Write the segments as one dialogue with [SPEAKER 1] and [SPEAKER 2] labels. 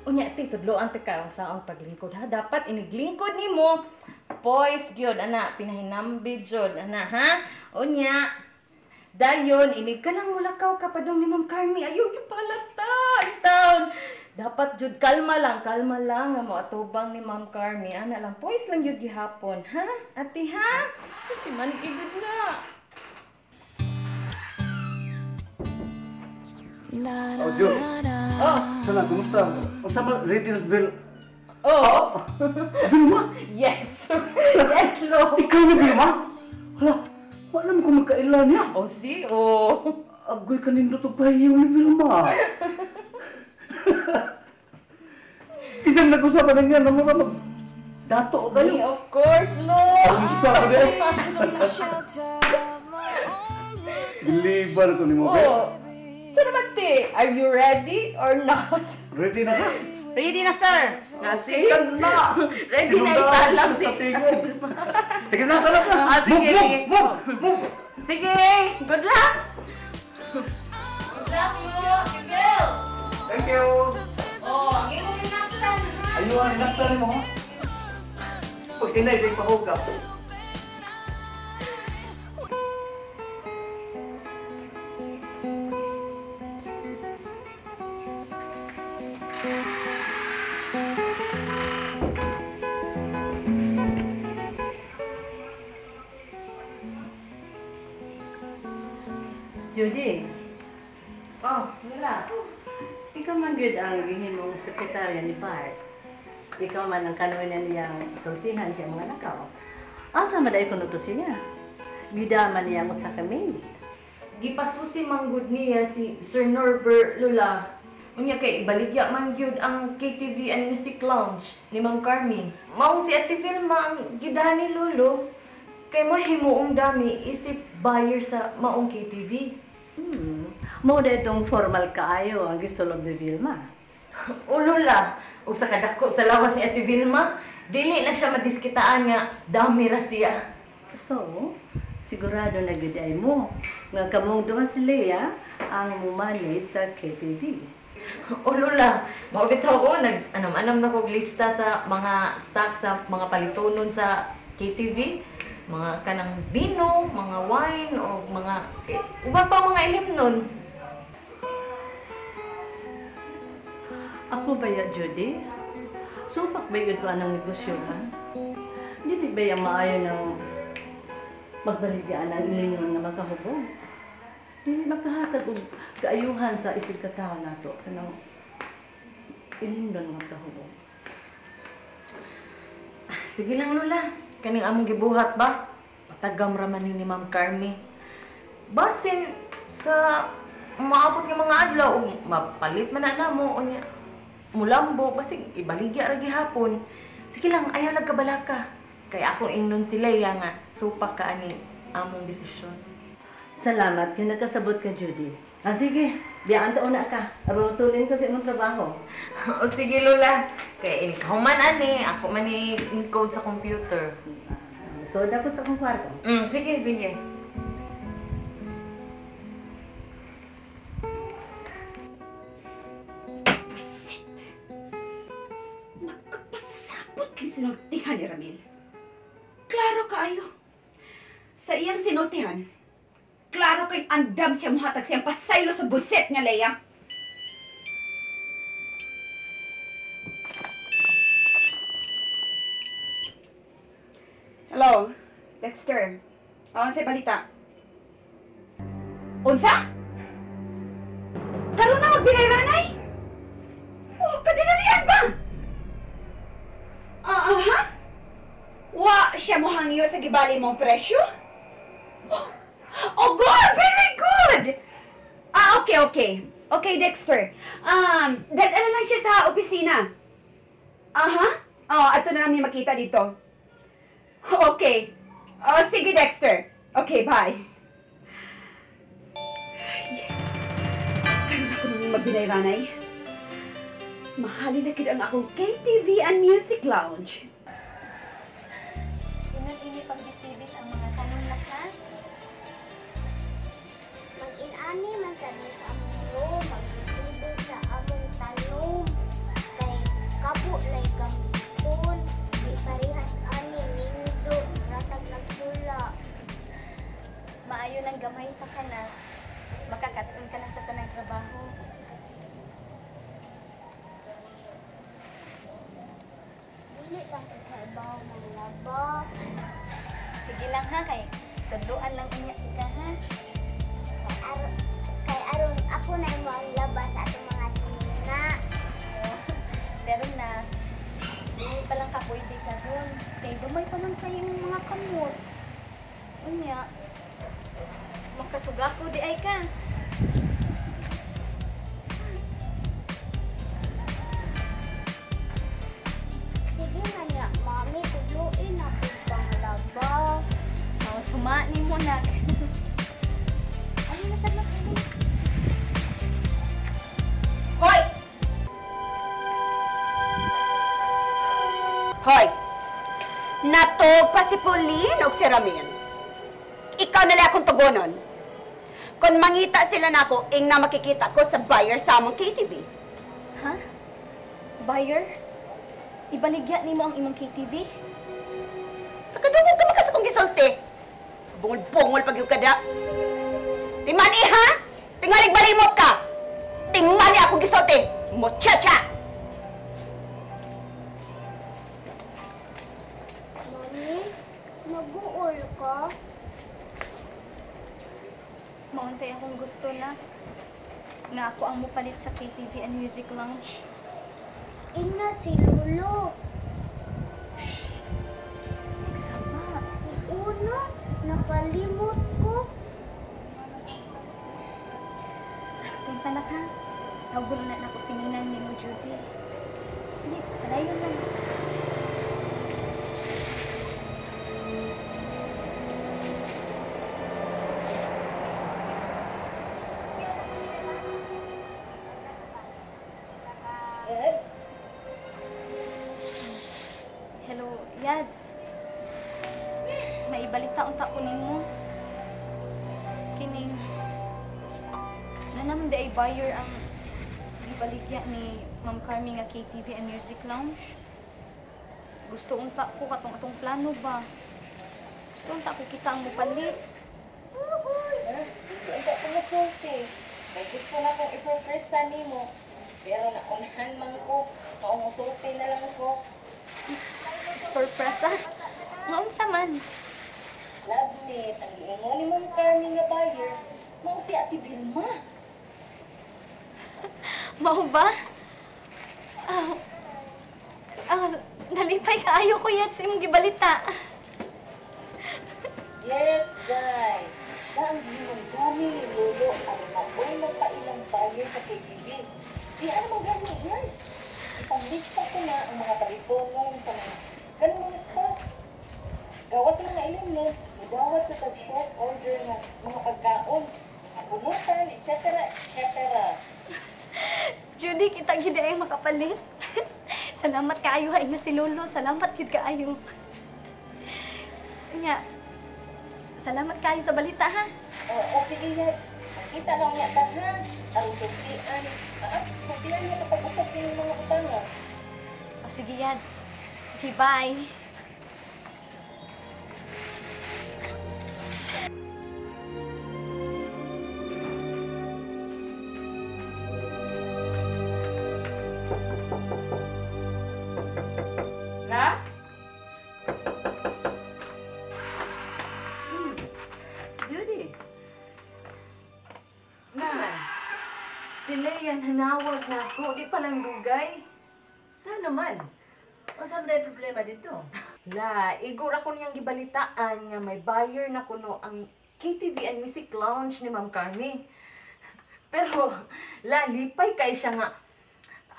[SPEAKER 1] Unya ti tudloan ti ka unsa ang paglingkod ha. Dapat iniglingkod nimo. Poise gyud ana, pinahinambi jud ana ha. Unya dayon inig ka lang mulakaw ka padung ni Ma'am Carmi. Ayaw gyud palata taon. Dapat jud kalma lang nga moatubang ni Ma'am Carmi. Ana lang, poise lang gyud gihapon ha. Ate ha. Sus ti man gid na.
[SPEAKER 2] Oh, Joe.
[SPEAKER 1] Oh,
[SPEAKER 2] Sana, kumusta? Unsa man ready na Bill?
[SPEAKER 1] Oh.
[SPEAKER 2] Vilma?
[SPEAKER 1] Yes. Yes, Lo.
[SPEAKER 2] Ikaw na, Vilma? Hala, wala mo kung magkaila niya.
[SPEAKER 1] Oh, si, oh.
[SPEAKER 2] Agoy ka nindot og pahiyaw ni Vilma. Isang nag-usapan na niya, naman mag dato kayo.
[SPEAKER 1] Me, of course, Lo.
[SPEAKER 2] Unsa ka din? Libar ko ni mo, be.
[SPEAKER 1] Oh. Pero naman, te, are you ready or not?
[SPEAKER 2] Ready na ka?
[SPEAKER 3] Ready na, sir!
[SPEAKER 1] Nasikan
[SPEAKER 2] na!
[SPEAKER 1] Ready na isalang si...
[SPEAKER 2] Sige na, tara na!
[SPEAKER 1] Ah, sige,
[SPEAKER 2] move,
[SPEAKER 1] sige.
[SPEAKER 2] Move, move!
[SPEAKER 1] Sige! Good luck! Good luck, Lo! Miguel!
[SPEAKER 2] Thank you!
[SPEAKER 1] Oh, ang imong hinaktan, ha?
[SPEAKER 2] Ayun, hinaktan mo, ha? Pag inay, di pa ka.
[SPEAKER 3] Judy.
[SPEAKER 1] Oh, wala.
[SPEAKER 3] Ikaw man gyud ang gihimong sekretarya ni Bart. Ikaw man ang kanunan niyang sultihan siya mga nakaw. Asa man dai kuno to siya? Gidama niya mo sa kami.
[SPEAKER 1] Gipasusi man gud niya si Sir Norbert, Lula. Unya kay ibaligya man gyud ang KTV and Music Lounge ni Ma'am Carmi. Mao si Ate Vilma ang gidahan ni Lolo. Kay mahimuong dami isip buyer sa maong KTV.
[SPEAKER 3] Mao na itong formal kaayo ang gisulod ni Vilma.
[SPEAKER 1] O Lola, ug sa kadako sa lawas ni Ate Vilma, dili na siya madiskitaan nga dami ra siya.
[SPEAKER 3] So, sigurado na gyud ay mo nga kamong duha si Leah ang mo-manage sa KTV.
[SPEAKER 1] O Lola, mao bitaw ko nag anam-anam na kog lista sa mga stock sa mga palitonon sa KTV, mga kanang bino, mga wine o mga uban pa mga ilimnon.
[SPEAKER 3] Ako ba ya, Judy? Supak ba yun ko anang negosyo, ha? Dili ba yung maayo ng magbaligyaan ang ilimnon nga makahubog? Dili makahatag og kaayuhan sa isig katao nato kanang ilimnon nga makahubog.
[SPEAKER 1] Sige lang, Lola. Kaning among gibuhat ba? Patagam ra man ni Ma'am Carmi. Basin sa maabot nga mga adlaw ug mapalit man na namo unya mulambo basig ibaligya ra gihapon. Sige lang, ayaw nagkabalaka. Kay akong ingnon si Leia nga supak ka ani among desisyon.
[SPEAKER 3] Salamat kay nagkasabot ka, Judy. Ah, sige, biyaan ta una ka. Aron tulin ko sa imong trabaho.
[SPEAKER 1] O sige, Lola. Kay ikaw man ani, ako man ni encode sa computer.
[SPEAKER 3] So, dapat sa akong kwarto.
[SPEAKER 1] Sige, sige.
[SPEAKER 4] Magkapasabot kay sinultihan ni Ramil. Klaro kaayo. Sa iyang sinultihan, klaro kay andam siya muhatag siyang pasaylo sa buset nga Leia. Hello, Dexter. Oh, sa balita. Unsa? Karon na magbinayranay? Oh, kadinalian ba? Ha? Wa siya mo hangyo sa gibali mong presyo? Oh, good! Very good! Ah, okay, okay. Okay, Dexter. Dadala lang siya sa opisina. Aha. Oh, ato na namin makita dito. Okay. Oh, sige, Dexter. Okay, bye. Yes. Karon ako nang magbinayranay. Mahalin na gid ang akong KTV and Music Lounge.
[SPEAKER 5] Ingon ini pagbisibis ang mga tanom na ka.
[SPEAKER 6] Mag-inani man sa among room, magbisibis sa among tanom. Kay Di lang ikaw manglaba.
[SPEAKER 5] Sige lang ha, kay tudloan lang unya ka ha.
[SPEAKER 6] Kay aron ako na mo ang laba sa atong mga sinina.
[SPEAKER 5] Pero na, dili pa lang ka pwede karon. Kay gamay pa man kayong mga kamot. Unya, makasuga ko di ay ka.
[SPEAKER 6] Sige na niya, mami, tudloin ako panglaba.
[SPEAKER 5] Oh, suma ni mo na. Ay, nasad na kayo.
[SPEAKER 4] Hoy! Hoy! Natog pa si Pauline og si Ramin. Ikaw na lang akong tugonon. Kung mangita sila nako, ing na makikita ko sa buyer sa among KTV.
[SPEAKER 5] Ha? Buyer? Ibaligya nimo ang imong KTV?
[SPEAKER 4] Nakadungog ka makas akong gisulti. Bungol-bungol pag yung kada. Timani ha? Tingalig balimot ka! Timani akong gisulti! Muchacha!
[SPEAKER 6] Mami, mag-uol ka?
[SPEAKER 5] Mauntay akong gusto na. Nga ako ang mupalit sa KTV and Music Lounge.
[SPEAKER 6] Ina si Lolo.
[SPEAKER 5] Nagsaba.
[SPEAKER 6] Una, nakalimot ko.
[SPEAKER 5] Kaya pala ka. Tawag na ako si Ninan ni mo, Judy. Sige, palayon lang.
[SPEAKER 1] Yes?
[SPEAKER 5] Hello, Yads. Maibalita unta ko nimo. Kining nanam di ay buyer ang gibaligya ni Ma'am Carmi nga KTV and Music Lounge. Gusto unta ko katong atong plano ba. Gusto unta ko kita ang mupalit.
[SPEAKER 1] Hindi ko masulti. May gusto na kong isurpresa nimo. Pero naunahan man ko, maumusulti na lang ko.
[SPEAKER 5] Sorpresa? Maunsa man?
[SPEAKER 1] Lovemate, ang giingon ni Ma'am Carmi nga buyer, mao si Ate Vilma.
[SPEAKER 5] Mao ba? Nalipay kaayo ko yat sa imong gibalita.
[SPEAKER 1] Yes, guys. Siya ang gihinungdami ni Lolo ang maoy magpailang buyer sa KTV. Di ano mang gani yan. Ipanglista ko na ang mga talitonon sa mga kanang mga stocks. Gawa sa mga ilimnon, mudawat sa tag-short order nga mga pagkaon, mga pulutan, etc. etc.
[SPEAKER 5] Judy, kita gid ay makapalit. Salamat kaayo ha nga si Lolo. Salamat gid kaayo. Nya. Salamat kaayo sa balita ha.
[SPEAKER 1] Oo, sige yes. Kita na niya ta ha. Aron sultian. Sultian niya kapag usap yung mga utanga.
[SPEAKER 5] O sige, Yads. Okay, bye.
[SPEAKER 1] La?
[SPEAKER 3] Judy.
[SPEAKER 1] Na. Si Leia nanawag na ako. Di pa lang dugay.
[SPEAKER 3] Ano naman? Unsa man problema dito?
[SPEAKER 1] La, igor ako niyang gibalitaan nga may buyer na kuno ang KTV and Music Lounge ni Ma'am Carmi. Pero, la, lipay kay siya nga.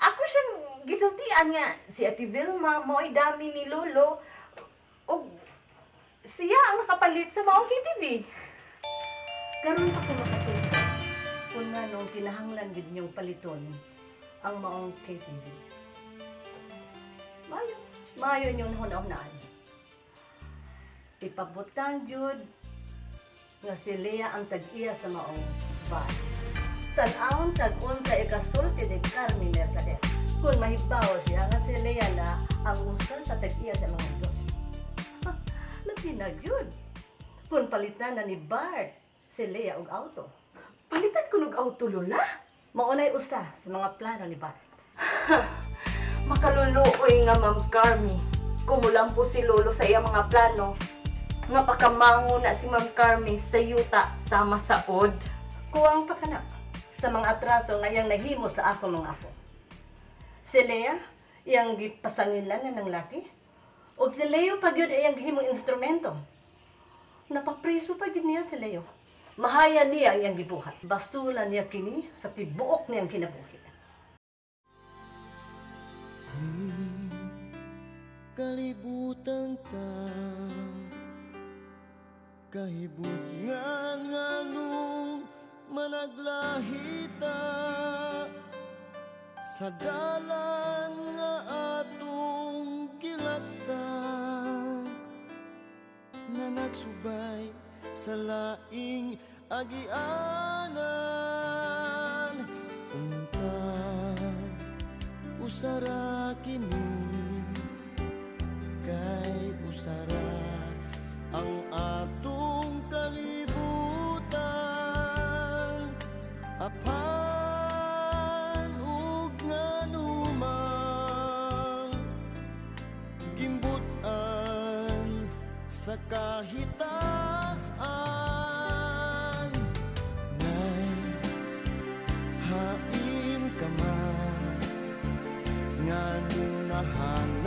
[SPEAKER 1] Ako siyang gisultian nga si Ate Vilma, mao'y dami ni Lolo. Og siya ang nakapalit sa maong KTV.
[SPEAKER 3] Karon pa ko makatuto kung nganong kinahanglan gid niyong paliton ang maong KTV. Mayo, mayo niyong hunahunaan. Ipabutang gyud nga si Lea ang tag-iya sa maong bahay. Tan-awon tag-unsa ikasulti ni Carmi Mercader. Kung mahibaw siya nga si Lea na ang usa sa tag-iya sa mga negosyo. Labi na gyud. Kung palitan na ni Bart si Lea og auto.
[SPEAKER 1] Palitan ko og auto, Lola?
[SPEAKER 3] Maunay usa sa mga plano ni Bart.
[SPEAKER 1] Makaluluoy nga, Ma'am Carmi. Kung mulampo si Lolo sa iyang mga plano, nga pakamango na si Ma'am Carmi sa yuta sama sa od.
[SPEAKER 3] Kuwang pa kana sa mga atraso nga iyang nahimo sa akong mga apo. Si Lea, iyang gipasangilan ng laki. Og si Leo pa gyud iyang gihimong instrumento. Napapriso pa gyud niya si Leo. Mahaya niya ang iyang gibuhat. Basula niya kini sa tibuok niyang kinabuhi.
[SPEAKER 7] Kalibutan ta kahibutngan nganong managlahita sa dalan nga atong gilaktan na nagsubay sa laing agianan. Unta usara kini kay usara ang atong kalibutan, apan ug nganumang gimbut-an sa kahitasan. Nay, hain ka man nganong nahanap